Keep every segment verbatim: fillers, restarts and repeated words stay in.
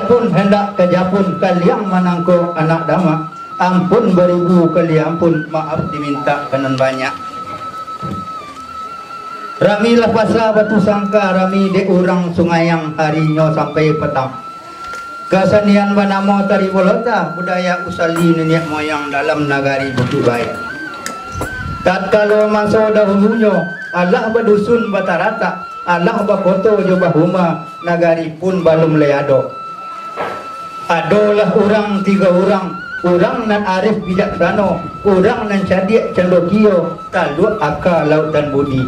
Pun hendak ka Japun, kaliang manangko anak damak. Ampun baribu kali ampun, maaf dimintak ka nan banyak. Ramilah pasa Batu Sangka, rami dek urang Sungayang, harinyo sampai patang. Kasanian banamo tari bolota, budaya usali niniak moyang dalam nagari Bukik Baik. Tatkalo maso dahulunyo, alah badusun bataratak, alah bakoto jo bahuma, nagari pun balum lai ado. Adolah urang tigo urang, urang nan arif bijaksano, urang nan cadiak candokio, taluak aka lautan budi.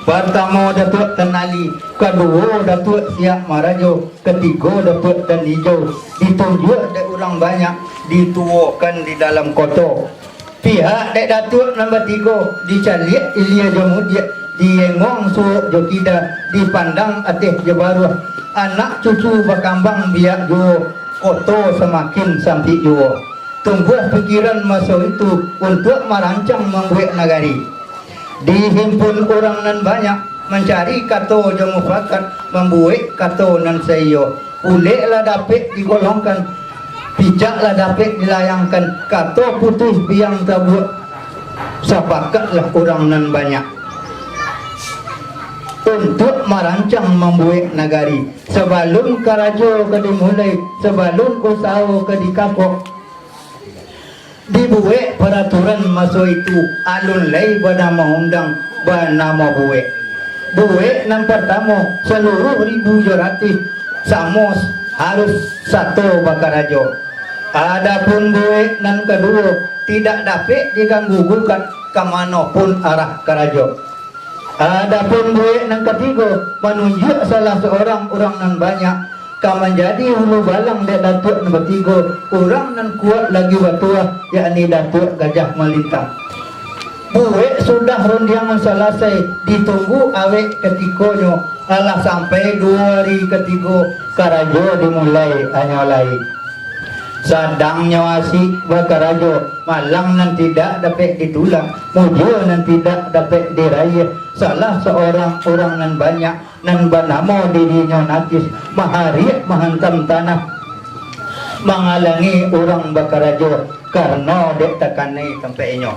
Partamo Datuak Tan Ali, kaduo Datuak Siak Marajo, katigo Datuak Tan Ijo, ditunjuak dek urang banyak, dituwokan di dalam koto. Pihak dek Datuak nan batigo, dicaliak ilia jo mudiak, dienguang suok jo kida, dipandang ateh jo baruah. Anak cucu bakambang biak juo, koto samakin sampik juo. Tumbuah pikiran maso itu untuak marancang mambuek nagari. Dihimpun urang nan banyak, mancari kato jo mufakat, mambuek kato nan saiyo. Ulek lah dapek digolongkan, picak lah dapek dilayangkan, kato putuih biang tabuak, sapakatlah urang nan banyak. Untuak marancang mambuek nagari, sabalum karajo ka dimulai, sabalum usaho ka dikakok, dibuek paraturan maso itu, alun lai banamo undang, banamo buek. Buek nan partamo, saluruah ribu jo ratuih samo harus sato bakarajo. Adapun buek nan kaduo, tidak dapek diganggu gugat, ka mano pun arah karajo. Adapun buek nan katigo, manunjuak salah saurang urang nan banyak ka manjadi hulu balang dek Datuak nan batigo, urang nan kuaik lagi batuah, yakni Datuak Gajah Malintang. Buek sudah rundiangan salasai, ditunggu awek katikonyo, alah sampai duo ari katigo, karajo dimulai anyo lai. Sadangnyo asik bakarajo, malang nan tidak dapek ditulak, mujua nan tidak dapek diraiah, salah saurang urang nan banyak, nan banamo dirinyo nakis, mahariak mahantam tanah, mangalangi urang bakarajo, karano dek takanai tampek inyo.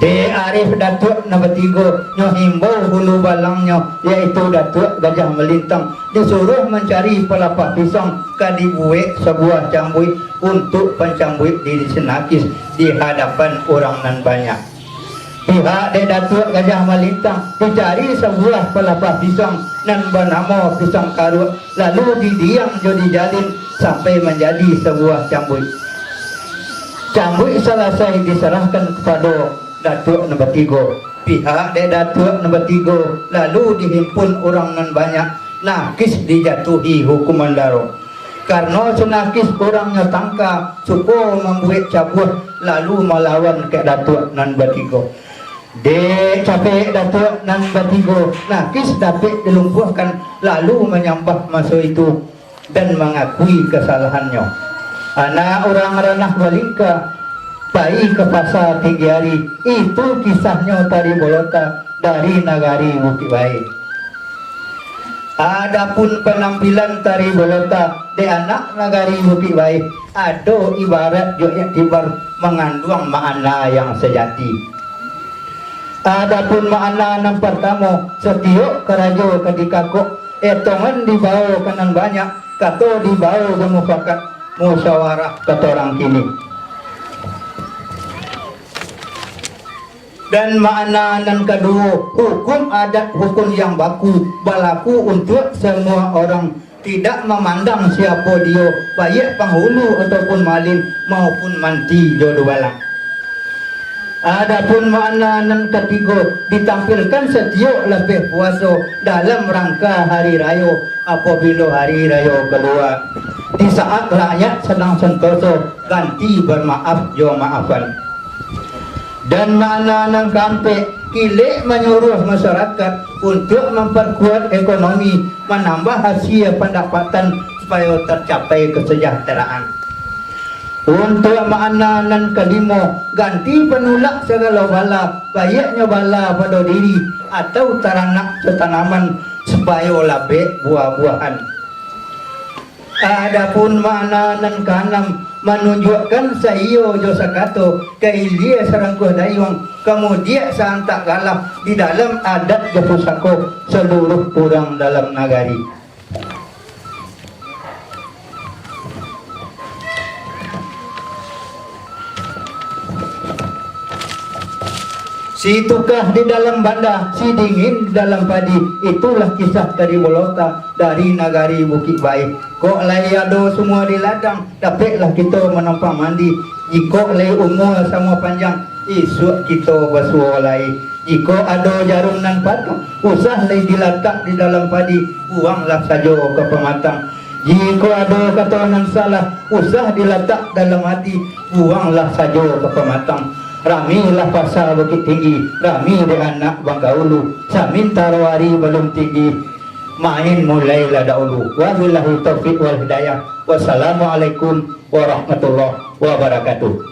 Dek arif Datuak nan batigo, nyo himbau hulu balangnyo, yaitu Datuak Gajah Malintang, disuruah mancari palapah pisang, ka dibuek sabuah cambuik untuak pancambuik diri si nakis di hadapan urang nan banyak. Pihak dek Datuak Gajah Malintang, dicari sabuah palapah pisang nan banamo pisang karuak, lalu didiang jo dijalin sampai manjadi sabuah cambuik. Cambuik salasai disarahkan kapado Datuak nan batigo. Pihak dek Datuak nan batigo, lalu dihimpun urang nan banyak, nakis dijatuhi hukuman daro. Karano si nakis urangnyo tangka, suko mambuek cabuah, lalu malawan ka Datuak nan batigo. Dek capek Datuak nan batigo, nakis dapek dilumpuahkan, lalu manyambah maso itu dan mangakui kasalahannyo. Anak urang Ranah Balingka pai ka pasa tinggi ari, itu kisahnyo tari bolota dari nagari Bukik Baik. Adapun panampilan tari bolota dek anak nagari Bukik Baik, ado ibarat jo iktibar, manganduang makna yang sajati. Adapun makna nan partamo, satiok karajo ka dikakok, etongan dibao ka nan banyak, kato dibao bamufakat, musyawarah kato urang kini. Dan makna nan kaduo, hukum adat hukum yang baku, balaku untuak samua urang, tidak mamandang siapo dio, baiak panghulu ataupun malin, maupun manti jo dubalang. Adapun makna nan katigo, ditampilkan satiok lapeh puaso dalam rangka hari rayo, apabilo hari rayo kalua, di saat rakyat sadang santoso, ganti bamaaf jo maafan. Dan makna nan kaampek, kilek manyuruah masyarakat untuak mamparkuat ekonomi, manambah hasia pandapatan supayo tacapai kasajahteraan. Untuak makna nan kalimo, ganti panulak sagalo bala, baiaknyo bala pado diri atau taranak satanaman, supayo labek buah-buahan. Adapun makna nan kaanam, manunjuakkan saiyo jo sakato, ka ilia sarangkuah dayuang, ka mudiak saantak galah, di dalam adat jo pusako saluruah urang dalam nagari. Si tukah di dalam banda, si dingin di dalam padi, itulah kisah tadi bolota dari nagari Bukik Baih. Kok lai ado sumua di ladang, dapeklah kito manampang mandi. Jikok lai umua samo panjang, isuak kito basuo lai. Jikok ado jarum nan patah, usah lai dilatak di dalam padi, buanglah sajo ka pamatang. Jikok ado kato nan salah, usah dilatak dalam ati, buanglah sajo ka pamatang. Ramilah pasa Bukik Tinggi, rami dek anak Bangkaulu, samintaro ari balun tinggi, main mulailah daulu. Wabillahi taufik wal hidayah. Wassalamualaikum warahmatullahi wabarakatuh.